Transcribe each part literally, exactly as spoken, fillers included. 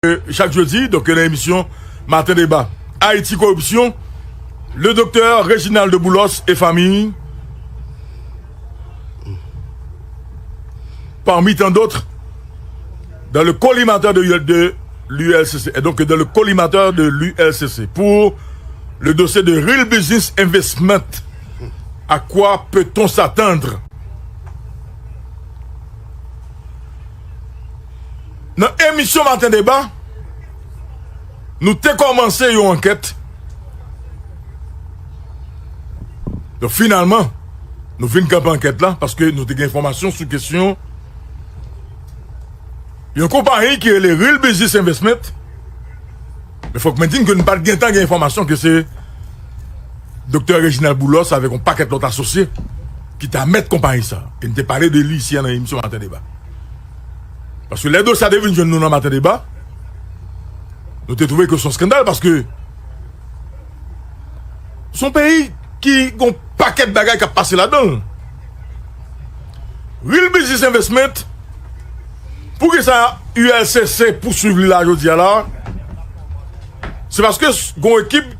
euh, chaque jeudi, donc, dans l'émission Matin Débat. Haïti Corruption, le docteur Réginald Boulos et famille, parmi tant d'autres, dans le collimateur de, de l'U L C C, et donc dans le collimateur de l'U L C C, pour le dossier de Real Business Investment. À quoi peut-on s'attendre? Nan emisyon Maten Deba, nou te kòmanse yon ankèt. Donk, finalman, nou vin kanpe ankèt la paske nou te gen enfòmasyon sou kesyon yon konpayi ki rele Real Business Investment. Men fòk mwen di n ke nou pa t gentan gen enfòmasyon ke se Doktè Reginald Boulos avèk yon pakèt lòt asosye ki ta mèt konpayi sa. E n te pale de li isi a nan emisyon Maten Deba. Paske lè dosye a te vin jwenn nou nan Maten Deba, nou te twouve ke se yon eskandal paske se yon peyi ki gon pakèt bagay k ap pase ladan l. Real Business Investment, poukisa U L C C pouswiv li la jodi a la? Se paske gon ekip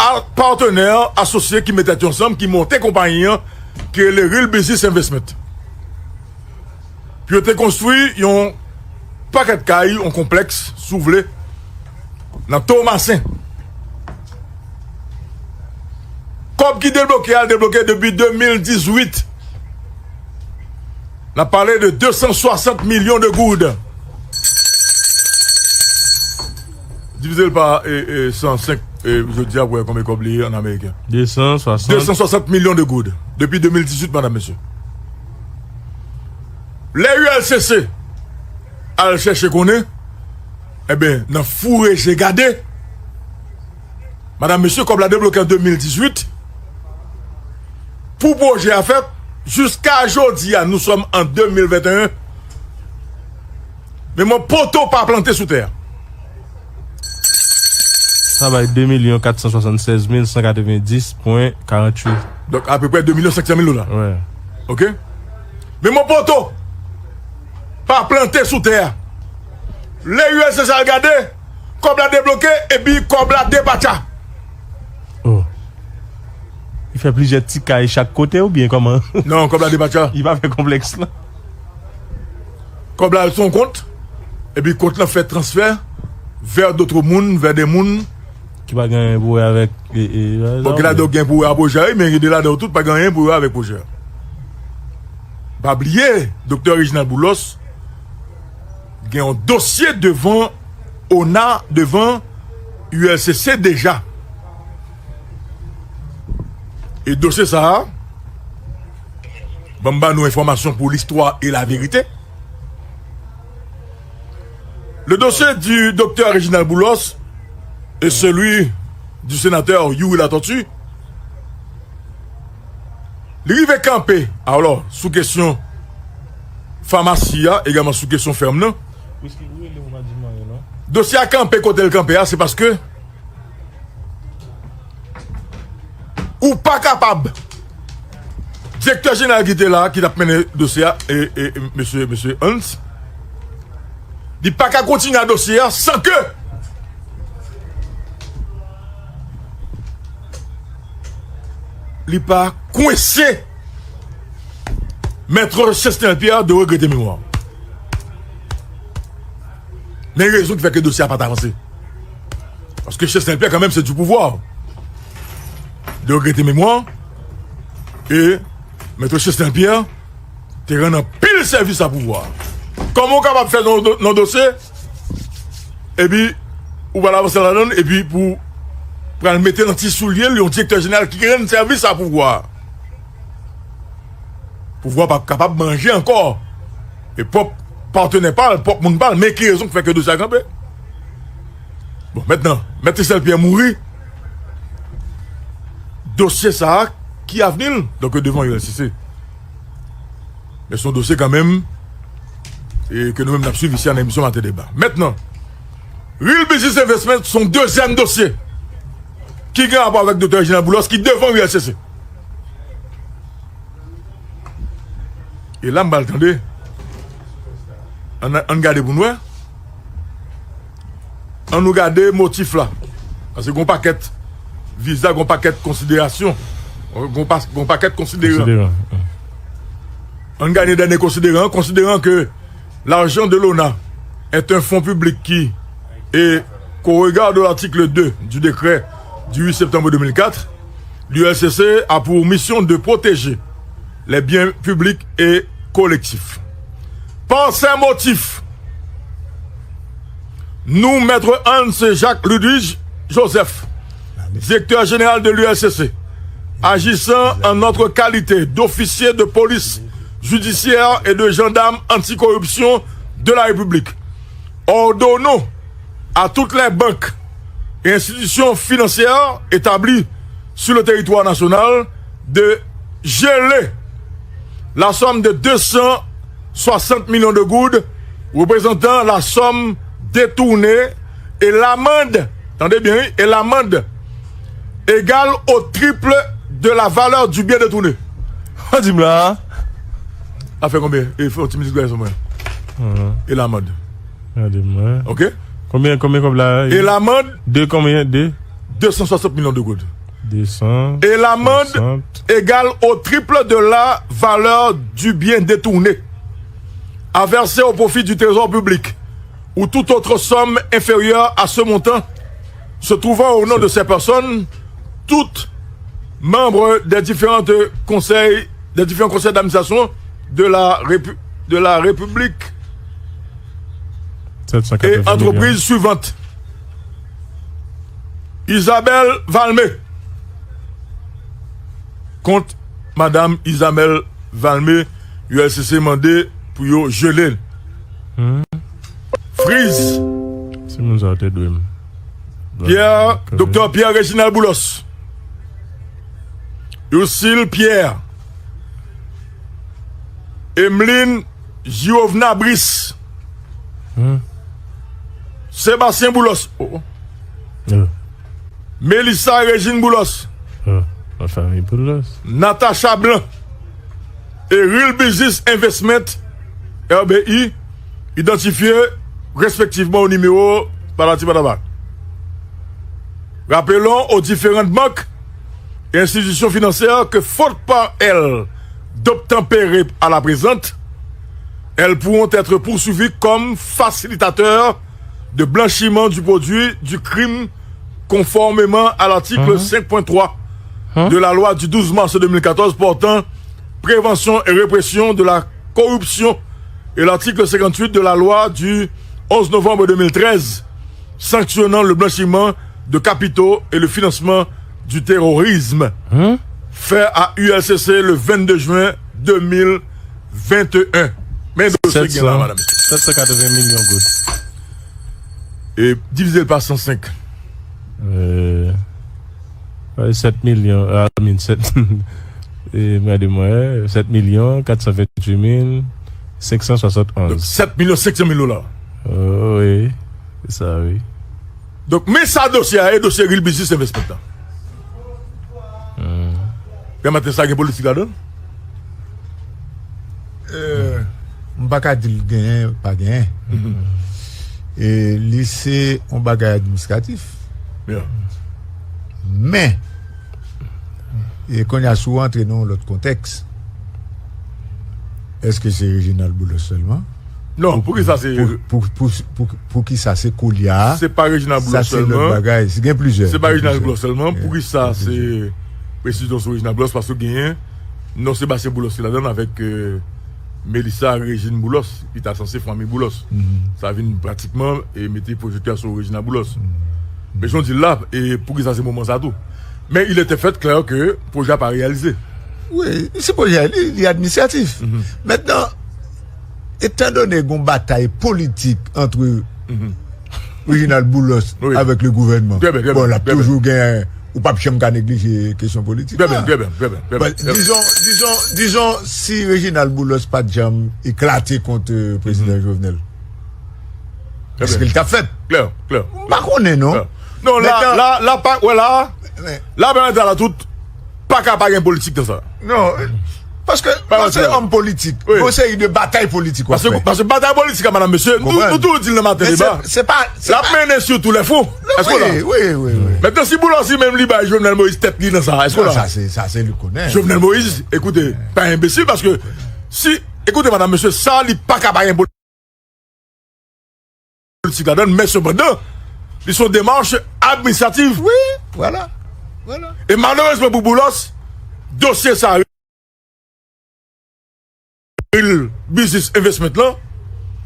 a patnè asosye ki met tèt yo ansanm, ki monte konpayi an, ki rele Real Business Investment. Pou yo te konstwi yon pakèt kay, yon konplèks, si w vle, nan Tomasen. Kòb ki debloke a, l debloke depi de mil dizuit. N ap pale de de san swasant milyon de goud. Divize l pa, e, e, san senk, e, jodi a, pou wè konbyen kòb li ye an ameriken. De san swasant. De san swasant milyon de goud. Depi de mil dizuit, madam, mesye. Lè U L C C al chèche konnen, enben, nan foure je gade, madam, mesye, kòb la debloke an de mil dizuit. Pou pwojè a fèt, jiska jodi a, nou sòm an de mil venteyen. Men mwen poto pa plante sou tè a. Sa bay de milyon kat san swasannsèz mil san katrevenndis pwen karanntuit. Donk, apeprè de milyon senk san mil dola. Wi. Oke? Men mwen poto pa plante sou tè a. Lè U L C C al gade, kòb la debloke, epi kòb la depatcha. Oh. Li fè plizyè ti kay chak kote oubyen kòman? Non, kòb la depatcha. Li pa fè konplèks lan. Kòb la al sou yon kont, epi kont lan fè transfè vè dòt moun, vè de moun. Ki pa gen anyen pou wè avèk, e, e, bon, gen ladan yo gen pou wè a pwojè a, wi, men gen de ladan yo tout pa gen anyen pou wè avèk pwojè a. Pa bliye, Doktè Reginald Boulos gen yon dosye devan ona, devan U L C C deja. E dosye sa a, ban m ba nou enfòmasyon pour l'histoire et la vérité. Le dossier du docteur Réginald Boulos et celui du sénateur Youri Latortue, li rive kanpe, alò, sou kesyon famasi a, egalman sou kesyon fèm nan. Whisky, ou rele, ou pa di m anyen, non? Dosye a kanpe kote l kanpe a, se paske ou pa kapab. Direktè jeneral ki te la, ki t ap mennen dosye a, e, e, mesye, mesye Hans, li pa ka kontinye a dosye a san ke li pa kwense Mèt Chesnel Pierre de regrete memwa. Men rezon ki fè ke dosye a pa t avanse. Paske Chesnel Pierre, kanmenm, se du pouvoir. De regrete memwa. E Mèt Chesnel Pierre te rann anpil sèvis a pouvwa. Kòman w kapab fè nan, nan dosye, epi ou pral avanse ladan l, epi pou pral mete nan ti soulye l yon direktè jeneral ki rann sèvis a pouvwa. Pouvwa p ap kapab manje ankò. E pwòp patnè pa l, pwòp moun pa l, men ki rezon k fè ke dosye a kanpe? Bon, mentnan, Mèt Chesnel Pierre mouri. Dosye sa a, ki avni l? Donk, devan U L C C. Men se yon dosye kanmenm, e ke nou menm n ap swiv isi a nan emisyon Maten Deba. Mentnan, Real Business Investment se yon dezyèm dosye ki gen rapò avèk Doktè Reginald Boulos ki devan U L C C. E la, m pral tande. Ann, ann gade pou n wè. ann nou gade motif la. Paske gon pakèt viza, gon pakèt konsiderasyon, gon, pa, gon pakèt konsideran. Konsideran. Ann gade dènye konsideran, konsideran ke l'argent de l'ONA est un fonds public qui, et qu'au regard de l'article deux du décret du huit septembre deux mille quatre, l'U L C C a pour mission de protéger les biens publics et collectifs. Par ces motifs, nous, Maître Hans Jacques Ludwig Joseph, directeur général de l'U L C C, agissant en notre qualité d'officier de police judiciaire et de gendarme anticorruption de la République, ordonnons à toutes les banques et institutions financières établies sur le territoire national de geler la somme de deux cent soixante millions de goud, représentant la somme détournée et l'amende, tendez bien, oui, et l'amende égale au triple de la valeur du bien détourné. An di m la. A fè konbyen? E fè yon ti mizik sou mwen. Mhm. E l'amende. Gade mwen. Ok? Konbyen, konbyen kòb la? E l'amende? De konbyen? De? Deux cent soixante millions de goud. Deux cent soixante. Et l'amende égale au triple de la valeur du bien détourné, à verser au profit du trésor public ou toute autre somme inférieure à ce montant, se trouvant au nom de ces personnes, toutes membres des différents conseils, des différents conseils d'administration de la Répu-, de la République et entreprises suivantes. Isabelle Valmé. Kont Madam Isabelle Valmé, U L C C mande pou yo jele l. Hmm. Freeze. Si moun sa yo te dwe m. Pierre, Doktè Pierre Reginald Boulos. Ursule Pierre. Emeline Giovna Brice. Hmm. Sébastien Boulos. Oh, oh. Oh. Melissa Régine Boulos. Oh, la famille Boulos. Natacha Blanc. E Real Business Investment, R B I, idantifye respektivman o nimewo patati patata. Rappelons aux différentes banques et institutions financières que, faute par elles d'obtempérer à la présente, elles pourront être poursuivies comme facilitateurs de blanchiment du produit du crime, conformément à l'article cinq point trois de la loi du douze mars deux mille quatorze portant prévention et répression de la corruption et l'article cinquante-huit de la loi du onze novembre deux mille treize sanctionnant le blanchiment de capitaux et le financement du terrorisme, fait à U L C C le vingt-deux juin deux mille vingt et un. Men dosye gen la, madam. Sèt san katreven milyon goud. E divize l pa san senk. Euh, ouais, sèt milyon, ah, I mean, sèt, e, gade mwen, sèt milyon kat san venntuit mil senk san swasantonz. Donk, sèt milyon senk san mil dola. Oh, wi, se sa, wi. Donk, men sa dosye a ye, dosye Real Business Investment la. Hmm. Pè Maten, sa gen politik ladan l? Euh, m pa ka di l genyen, pa genyen. Mhm. E li se yon bagay administratif. Yeah. Men, e kounye a, si w antre nan yon lòt kontèks, èske se Reginald Boulos sèlman? Non, pou ki sa se pou, pou, pou, pou, pou ki sa se koulye a? Se pa Reginald Boulos sèlman. Sa se lòt bagay. Si gen plizyè. Se pa Reginald Boulos sèlman. Pou ki sa se presizyon sou Reginald Boulos? Paske genyen non Sébastien Boulos ki ladan l avèk, euh, Melissa Régine Boulos, ki ta sanse fanmi Boulos. Mhm. Sa vin pratikman e mete pwojèktè sou Reginald Boulos. Mhm. Men jan w di l la, e pou ki sa se moman sa tou? Men il était fait clair que pwojè a pa reyalize. Wi, si pwojè a, li, li administratif. Mhm. Mentnan, etandone gon batay politik ant Reginald Boulos avèk le gouvènman, bon, l ap toujou gen, ou p ap janm ka neglije kesyon politik la. Trè byen, trè byen, trè byen, trè byen. Dizon, dizon, dizon, si Reginald Boulos pa t janm eklate kont, euh, prezidan Jovenel, èske l t ap fèt? Klè, klè. M pa konnen, non. Non, la, la, la, pa, wè la, la, Bernard la tout, pa ka pa gen politik nan sa. Non. Paske, paske, òm politik, wi, gon seri de batay politik w ap fè. Paske batay politik a, madanm, mesye, nou toujou di l nan maten deba. L ap mennen sur tous les fronts. Èske w la? Wi, wi, wi. Mentnan, si Boulos li menm li bay Jovenel Moïse tèt li nan sa, èske w la? Sa se, sa se li konnen. Jovenel Moïse, ekoute, pa enbesil, paske si, ekoute, madanm, mesye, sa li pa ka bay enbesil. Politik ladan, men sepandan, li se yon demach administrativ. Wi, vwala, vwala. E malerezman pou Boulos, dosye sa, Real Business Investment lan,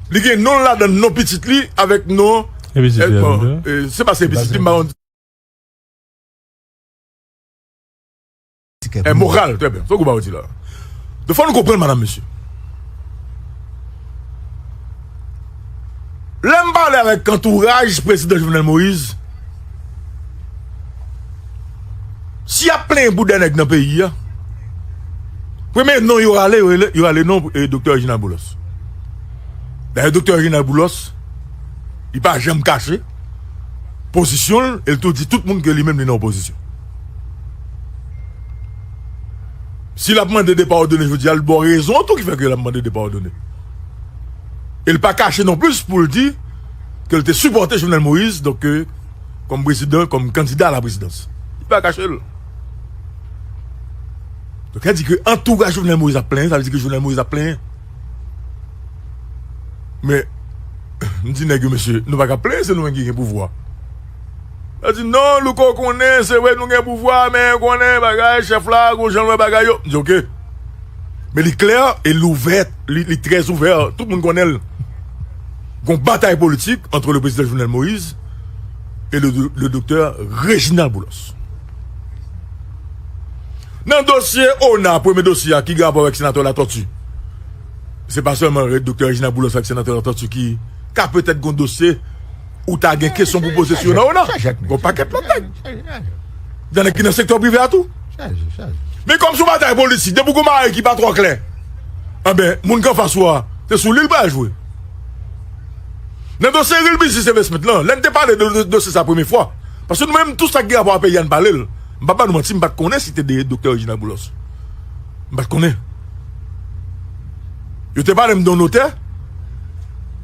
li gen non l ladan, non pitit li, avèk non, e, bon, e, se pa se pitit li, m pa konn. Moral, trè byen. Se yon gwo bagay w di la. Donk, fò nou konprann, madanm, mesye. Lè m pale avèk antouraj prezidan Jovenel Moïse, si y ap plenyen boudè nèg nan peyi a, premye non yo rale, yo rale, yo rale non, e, Doktè Reginald Boulos. Dayè, Doktè Reginald Boulos, li pa janm kache pozisyon l, e l tou di tout moun ke li menm li nan opozisyon. Si l ap mande depa òdone jodi a, l ba w rezon tou ki fè ke l ap mande depa òdone. E l pa kache non plis pou l di ke l te sipòte Jovenel Moïse, donk, ke kòm prezidan, kòm kandida a la prezidans. Li pa kache l. Donk, sa di ke antouraj Jovenel Moïse ap plenyen, sa vle di ke Jovenel Moïse ap plenyen. Men, m di nèg yo, mesye, nou pa ka plenyen, se nou menm ki gen pouvwa. Yo di, non, Louko, konnen, se vre, nou gen pouvwa, men konnen, bagay, chèf la, gon jan l wè bagay yo. M di, oke. Men li klè, e l ouvè, li, li trè ouvè, tout moun konnen l. Gon batay politik entre le président Jovenel Moïse et le, le docteur Reginald Boulos. Nan dosye ona, premye dosye a ki gen rapò avèk senatè Latortue, se pa sèlman Re-, Doktè Reginald Boulos ak senatè Latortue ki ka petèt gon dosye ou ta gen kesyon pou poze sou yo nan ona. Gon pakèt lòt nèg. Gen nèg ki nan sektè prive a tou. Men kòm se yon batay politik, depi w gon bagay ki pa twò klè, anben, moun k anfas ou a, se sou li l pral jwe. Nan dosye Real Business Investment lan, lè n te pale de, de dosye sa premye fwa, paske nou menm, tout sa ki gen rapò a peyi a, n pale l. M p ap ba nou manti, m pa t konnen si te de Doktè Reginald Boulos. M pa t konnen. Yo te pale m de yon notè,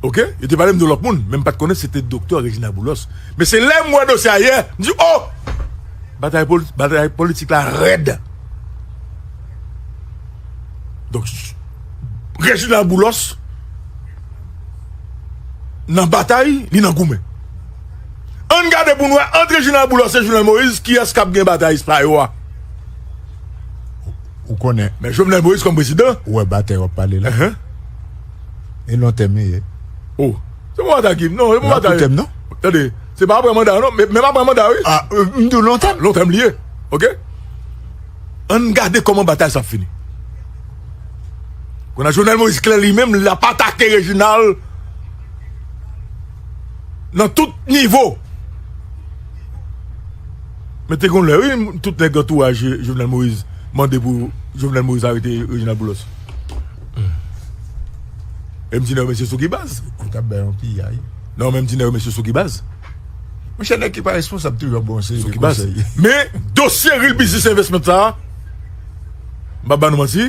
oke? Yo te pale m de lòt moun, men m pa t konnen si te Doktè Reginald Boulos. Men se lè m wè dosye a yè, m di, oh! Batay poli-, batay politik la rèd. Donk, Reginald Boulos, nan batay, li nan goumen. Ann gade pou n wè, ant Reginald Boulos e Jovenel Moïse, kiyès k ap gen batay sa yo a? Ou konnen. Men Jovenel Moïse kòm prezidan. Ou wè batay w ap pale la? Enhen. E lontèm li ye. Oh. Se pa batay ki, non, se pa batay. Tande, se pa apre manda, non, men, men apre manda, wi. Ah, euh, m di w lontèm. Lontèm li ye. Oke? Ann gade kòman batay sa ap fini. Kounye a Jovenel Moïse klè li menm, l ap atake Reginald nan tout nivo. Men te gon lè, wi, tout nèg antouraj Jovenel Moïse mande pou Jovenel Moïse arete Reginald Boulos. E m di nèg yo, mesye, sou ki baz? Ou t ap bay yon piyay. Non, men m di nèg yo, mesye, sou ki baz? Monchè, nèg ki pa responsab toujou ap ba w yon seri de konsèy. Sou ki baz? Men dosye Real Business Investment sa a, m p ap ba nou manti.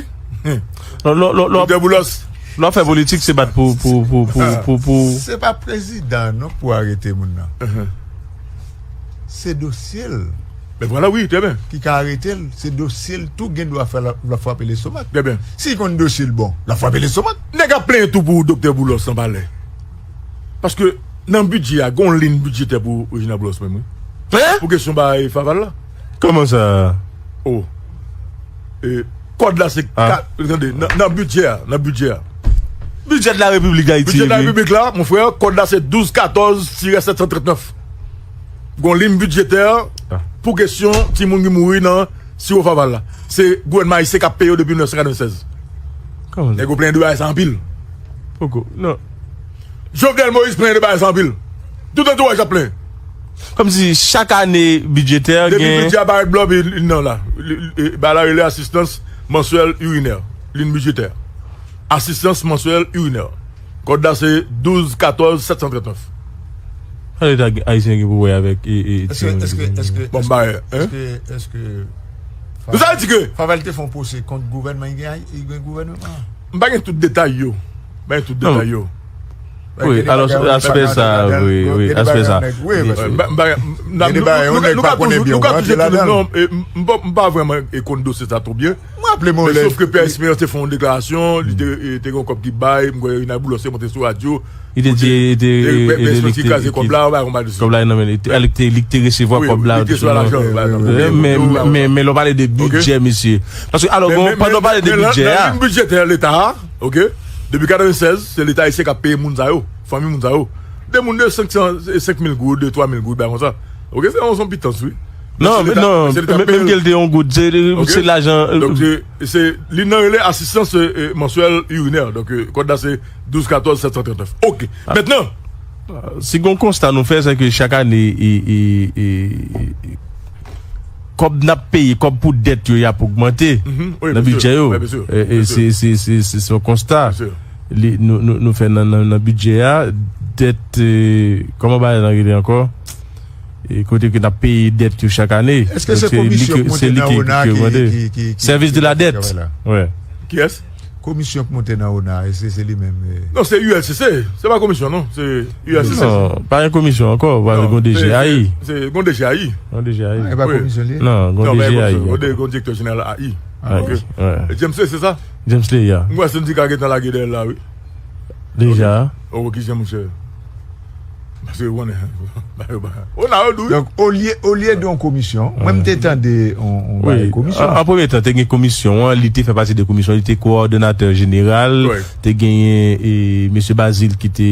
Lò, lò, lò, lò, Doktè Boulos. Lè w ap fè politik, se bat pou, pou, pou, pou, pou, pou. Se pa prezidan an non pou arete moun nan. Se dosye l. Men vwala, wi, trè byen. Ki ka arete l, se dosye l tou gen dwa fè l ap, l ap frape lestomak. Trè byen. Si l konn dosye l bon, l ap frape lestomak. Nèg ap plenyen tou pou Doktè Boulos nan palè. Paske nan bidjè a, gen yon liy bidjetè pou Reginald Boulos menm, wi. Hein? Pou kesyon bagay Faval la. Kòman sa? Oh. E, kòd la se kat, tande, nan, nan bidjè a, nan bidjè a. Bidjè de la Repiblik Dayiti, wi. Bidjè de la Repiblik la, mon frè, kòd la se douz katòz tirè sèt san trant nèf. Gon liy bidjetè pou kesyon timoun ki mouri nan siwo Faval la. Se gouvènman ayisyen k ap peye yo depi mil nèf san katrevennsèz. Kòman sa? Nèg yo plenyen de bagay sa anpil. Poko, non. Jovenel Moïse plenyen de bagay sa anpil. Tout antouraj ap plenyen. Kòmsi chak ane bidjetè gen. Depi bidjè a parèt blo, li, li nan la. Li, li, bagay la rele asistans mansyèl irinè. Liy bidjetè. Asistans mansyèl irinè. Kòd la se douz katòz sèt san trant nèf. Sa Leta ayisyen gen pou wè avèk, e, e, timoun ki mouri? Bon, bagay, hein? Èske, èske Nou sa di ke Favel te fè yon pwosè kont gouvènman, li gen, li gen gouvènman. M pa gen tout detay yo. M pa gen tout detay yo. Wi, alò, aspè sa, wi, wi, aspè sa. M pa, m pa, nou ka toujou, nou ka toujou, non, m pa vrèman konn dosye sa twò byen. Mwen raple mwen lè. Sof ke Pierre Espérance te fè yon deklarasyon, li te, te gen yon kòb ki bay, m kwè Rinald Boulos te monte sou radyo. Li te di, li te, li te, li te kraze kòb la, ou pa konn dosye. Kòb la nan men li, li te, li te resevwa kòb la. Li te resevwa lajan. Men, men, men lè w pale de bidjè, mesye. Paske, alò, bon, pandan w pale de bidjè a. Nan liy bidjetè Leta a, oke? Depi katrevennsèz, se Leta ayisyen k ap peye moun sa yo, fanmi moun sa yo. De moun de senk san, senk mil goud, twa mil goud, bagay konsa. Oke, se yon, se yon pitans, wi. Non, men non, menm ke l te yon goud, se, se lajan. Donk, se, se, li nan rele asistans, eh, mansyèl irinè. Donk, eh, kòd la se douz katòz sèt san trannèf. Oke. Mentnan, si gon konsta nou fè, se ke chak ane, e, e, e, e, kòb n ap peye, kòb pou dèt yo, y ap ogmante nan bidjè yo. E, e, se, se, se, se, se yon konsta. Li, nou, nou, nou fè nan, nan, nan bidjè a, dèt, e, kòman bagay lan rele ankò? E kote ke n ap peye dèt yo chak ane. Èske se komisyon k monte nan ona ki, ki, ki, ki, sèvis de la dèt. Kiyès? Komisyon k monte nan ona, èske se li menm? Non, se U L C C. Se pa komisyon, non. Se U L C C. Non, pa gen komisyon ankò. Gon D G A I. Se, se, gon D G A I. Gon D G A I. E pa komisyon li ye? Non, gon D G A I. Gon direktè jeneral A I. A, ok. James Lay, se sa? James Lay, ya. M kwè sendika gentan lage dèyè l la, wi. Deja. Oh, ki jan, monchè? Paske ou konnen, bagay yo pa, ona yo dou, wi. Donk, olye, olye de yon komisyon, mwen, m te tande yon, yon bagay komisyon. An, an premye tan, te gen komisyon an, li te fè pati de komisyon, li te kowòdonatè jeneral, te genyen, e, mesye Bazil ki te,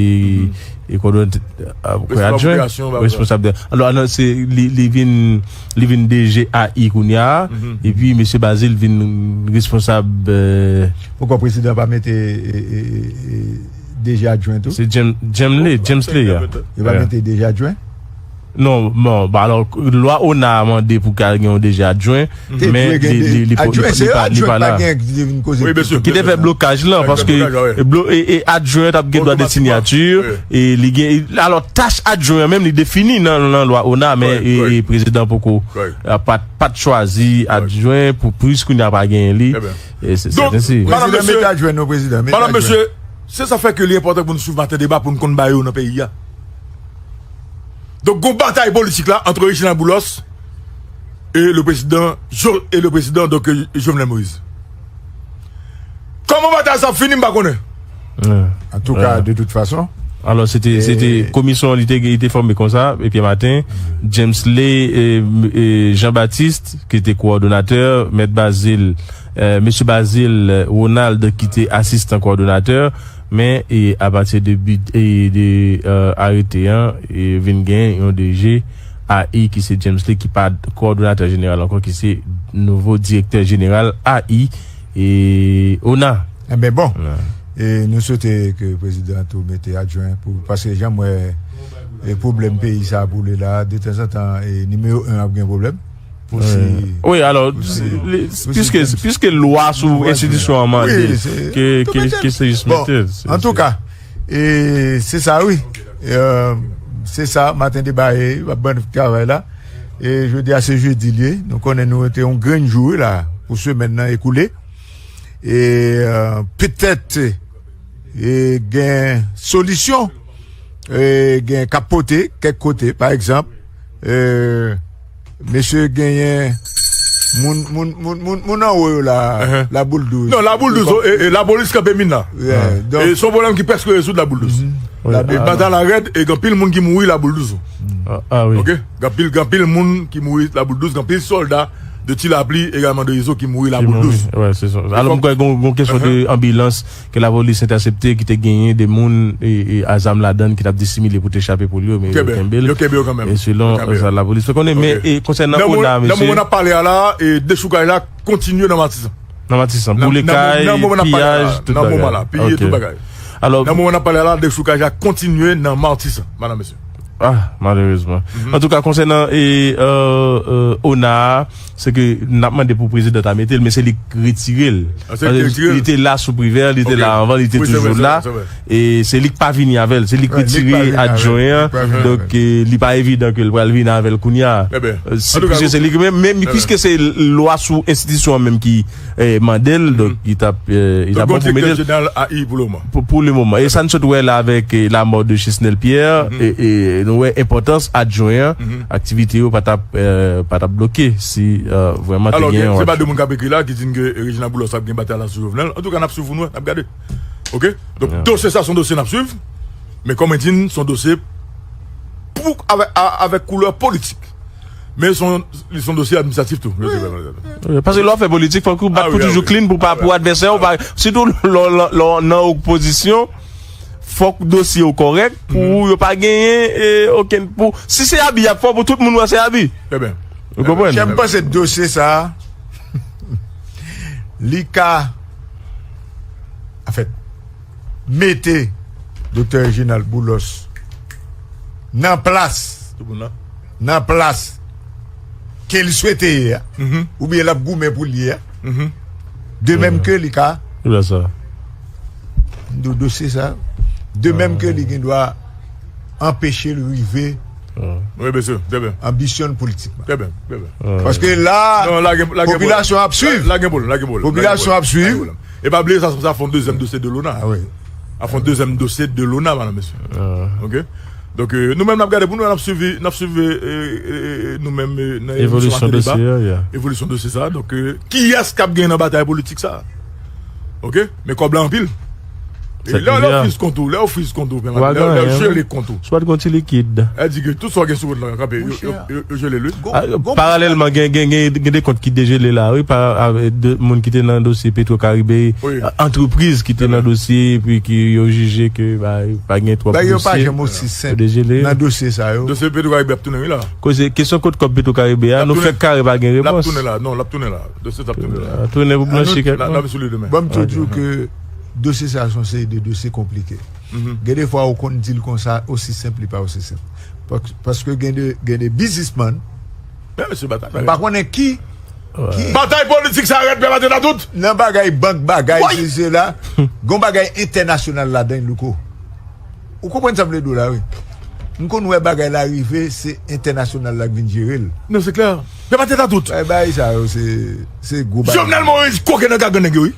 e, kowòdonatè, a, adjwen, responsab de. Alò, alò, se, li, li vin, li vin D G A I kounye a, epi mesye Bazil vin responsab, e, Poukò prezidan pa mete, e, e, e, e, D G adjwen tou? Se James, James Lay, James Lay, ya. Yo pa mete D G adjwen? Non, bon, ba, alò, lwa ona a mande pou ka gen yon D G adjwen, men li, li, li, li pa la. Ki te fè blokaj lan, paske blo-, e, e adjwen t ap gen dwa de sinyati, e li gen, alò, tach adjwen an menm, li defini nan, nan lwa ona, men, e, e prezidan poko, a, pa t, pa t chwazi adjwen pou plis kounye a pa genyen li. E se sèten si. Prezidan, mete adjwen non, prezidan, mete adjwen. Mesye, se sa fè ke li enpòtan pou nou swiv Maten Deba pou nou konn bagay yo nan peyi a. Donk, gon batay politik la ant Reginald Boulos e le président Jo-, e le président, donk, Jovenel Moïse. Kòman batay sa ap fini, m pa konnen. Antouka, de tout fason. Alò, se te, se te komisyon, li te, li te fòme konsa, epi maten, James Lay, e, e, Jean Baptiste, ki te kowòdonatè, Mèt Bazil, e, mesye Bazil, e, Ronald, ki te asistan kowòdonatè, men, e, apati de bid-, e, de, e, arete an, e, vin gen yon D G A I ki se James Lay, ki pa kowòdonatè jeneral ankò, ki se nouvo direktè jeneral A I, e, ona. Enben, bon. E nou swete ke prezidan tou mete adjwen pou, paske jan m wè, e, pwoblèm peyi sa a boule la, detanzantan, e, nimewo en ap gen pwoblèm. Wi, alò, piske, piske lwa sou enstitisyon an mande ke, ke, ke se jis mete. Antouka, e, se sa, wi. E, se sa, Maten Deba ye, w ap ban travay la. E jodi a se jedi l ye. Nou konnen nou te yon grenn jou, wi, la, pou semèn nan ekoule. E, e, petèt, e, gen solisyon, e, gen k ap pote kèk kote, pa egzanp, e, mesye genyen moun, moun, moun, moun, moun anwo yo la, Laboul douz. Non, Laboul douz, e, e, lapolis kanpe min la. E se yon pwoblèm ki prèske rezoud Laboul douz. E batay la rèd, e gen anpil moun ki mouri Laboul douz. A, a, wi. Oke? Gen anpil, gen anpil moun ki mouri Laboul douz, gen anpil sòlda de Ti Lapli, egalman de Izo ki mouri Laboul douz. Alò, m kwè gon, gon kesyon de anbilans ke lapolis entèsepte, ki te genyen de moun, e, e, a zam ladan l ki t ap disimile pou te chape poul yo, men yo kenbe l. Yo kenbe yo kanmenm. E selon sa lapolis fè konnen, men, e, konsènan ona, mesye. Nan moman n ap pale a la, e, dechoukaj la kontinye nan Matisan. Nan Matisan, boule kay, piyaj, tout bagay. Nan moman la, piye tout bagay. Alò, nan moman n ap pale a la, dechoukaj la kontinye nan Matisan, madam, mesye. Ah, malerezman. Antouka, konsènan e, euh, euh, ona a, se ke n ap mande pou prezidan ta mete l, men se li k retire l. Li te la sou Privè, li te la anvan, li te toujou la. E se li k pa vini avè l, se li k retire adjwen an. Donk, e, li pa evidan ke l pral vini avè l kounye a. Piske se li k menm, men piske se lwa sou enstitisyon an menm ki e, mande l, donk, li t ap, e, li t ap bon pou mete l pou, pou le moman. E sa n sot wè la avèk, e, lamò de Chesnel Pierre, e, e, nou wè enpòtans adjwen an, aktivite yo pa t ap, e, pa t ap bloke si, e, vrèman te gen yon. Se pa de moun k ap ekri la ki di n ke Reginald Boulos ap gen batay la sou Jovenel. Antouka, n ap swiv pou n wè, n ap gade. Oke? Donk, dosye sa, se yon dosye n ap swiv. Men kòm mwen di n, se yon dosye pou, avèk, a, avèk koulè politik. Men se yon, se yon dosye administratif tou. Wi, paske lè w fè politik, fòk ou bat pou toujou clean pou pa pou advèsè w, sitou lè w nan opozisyon, fòk dosye w kòrèk pou yo pa genyen, e, okenn, pou, si se abi y ap fè, pou tout moun wè se abi. Ou konprann? Chè, m panse dosye sa a, li ka, anfèt, mete Doktè Reginald Boulos nan plas, nan plas ke l swete ye a, oubyen l ap goumen pou l ye a, de menm ke li ka, do dosye sa, de menm ke li gen dwa anpeche l rive anbisyon l politikman. Paske la, popilasyon ap swiv. Popilasyon ap swiv. E pa bliye sa, sa fè yon dezyèm dosye de lona. Sa fè yon dezyèm dosye de lona, madam, mesye. Oke? Donk, e, nou menm, n ap gade pou nou, n ap swiv, n ap swiv, e, e, e, nou menm, e, nan emisyon Maten Deba. Evolisyon dosye sa. Donk, e, kiyès k ap genyen nan batay politik sa? Oke? Men kòb la anpil. E lè, lè w friz kont ou, lè w friz kont ou, lè w jele kont ou. Swa t gon ti likid. Sa di ke tout sa w gen sou kont la kanpe, yo, yo, yo, yo jele l, wi. Paralèlman, gen, gen, gen, gen de kont ki dejele la, wi, pa, avèk de moun ki te nan dosye Petro Caribe, antrepriz ki te nan dosye, epi ki yo jije ke, ba, pa gen twòp dosye. Yo pa janm osi senp nan dosye sa yo. Dosye Petro Caribe ap tounen, wi, la. Koze, kesyon kot kòb Petro Caribe a, nou fèk kare pa gen repons. L ap tounen la, non, l ap tounen la. Dosye sa ap tounen la. Tounen pou blanchi kèk moun. N ap sou li demen. Bon, m tou di w ke dosye sa a se yon seri de dosye konplike. Gen de fwa ou konn di l konsa, osi senp, li pa osi senp. Pas-, paske gen de, gen de biznismann, men mesye batay, m pa konnen ki, ki batay politik sa rèd, pè maten nan tout. Nan bagay bank, bagay, sesi, sela, gon bagay entènasyonal ladan l, Louko. Ou konprann sa m vle di w la, wi. M konn wè bagay la rive, se entènasyonal la k vin jere l. Non, se klè. Pè maten nan tout. Bay, bay sa yo, se, se gwo bagay. Jovenel Moïse koke nan gagann nèg yo, wi.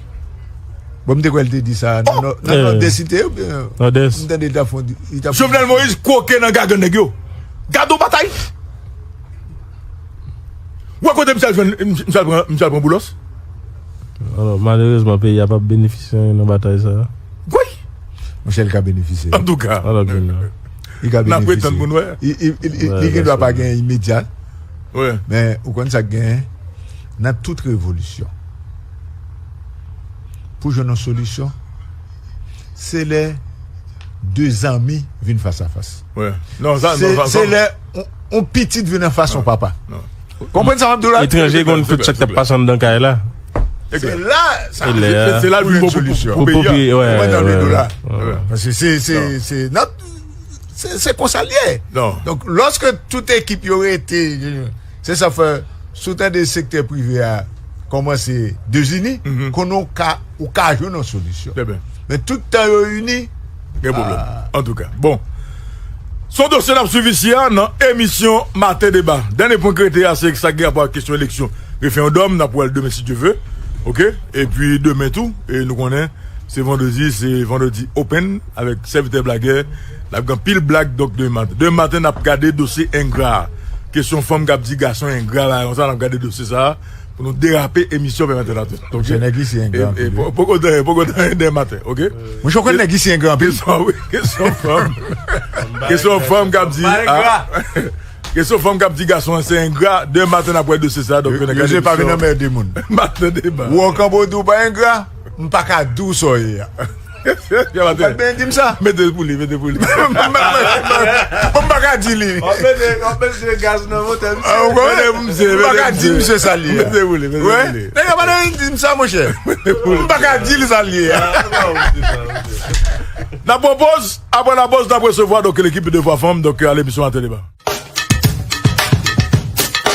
Bon, m te kwè l te di sa nan Nò-, nan Nòdès, li te ye oubyen? Nòdès. M tande li t ap fè yon di-, li t ap Jovenel Moïse koke nan gagann nèg yo. Gade yon batay. Ou wè kote misye al jwenn, misye al pran, misye al pran Boulos? Alò, malerezman, peyi a p ap benefisye anyen nan batay sa a. Wi! Monchè, li ka benefisye. Antouka. Alò, byen la. Li ka benefisye. N ap ret tann pou n wè. Li, li, li, li, li gen dwa pa gen imedya. Wi. Men, ou konn sa k genyen? Nan tout revolisyon, pou jwenn yon solisyon, se lè de zanmi vin fas a fas. Wi. Non, sa, se, non, sa, se sa lè yon, yon pitit vin anfas yon papa. Non. Konprann sa m ap di w la? Etranje konn tout sa k t ap pase anndan kay la. Se la, sa, se, se la l vin bon pou, pou, pou peyi a. Wi, wi, wi. Paske se, se, se, se, se konsa l ye. Donk, lòske tout ekip yo rete, se sa fè, si w tande sektè prive a kòmanse dezini, konnen w ka, ou ka jwenn yon solisyon. Men tout tan yo ini, gen pwoblèm. Antouka, bon. Se yon dosye n ap swiv isi a nan emisyon Maten Deba. Dènye pwen k rete a, se sa k gen rapò ak kesyon eleksyon referandòm. N ap wè l demen, si Dye ve. Oke? Epi demen tou, e nou konnen, se vandredi, se vandredi open avèk sèvitè blagè. N ap gen anpil blag, donk, demen maten. Demen maten, n ap gade dosye engra a. Kesyon fanm k ap di gason engra, bagay konsa, n ap gade dosye sa a. Pou nou derape emisyon pèmèt la tou. Monchè, nèg isi engra anpil, wi. Poko, poko, poko demen maten, oke? Monchè, ou konn nèg isi engra anpil? Kesyon, wi, kesyon fanm. Kesyon fanm k ap di, a, kesyon fanm k ap di gason an se engra, demen maten n ap wè dosye sa, donk, yo pa vin anmède moun. Maten Deba. Ou an kanpe w di w pa engra, m pa ka di w sa w ye a. Ou pa t benyen di m sa. Mete pou li, mete pou li. Bon, m pa ka di li. W ap mete, w ap mete gaz nan motè misye. Mete pou misye, m pa ka di misye sa l ye a. Mete pou li, mete pou li. Nèg la pa t anyen di m sa, monchè. M pa ka di l sa l ye a. N ap pran poz, apre la poz, n ap resevwa, donk, lekip de Vwa Fanm, donk, a lemisyon Maten Deba.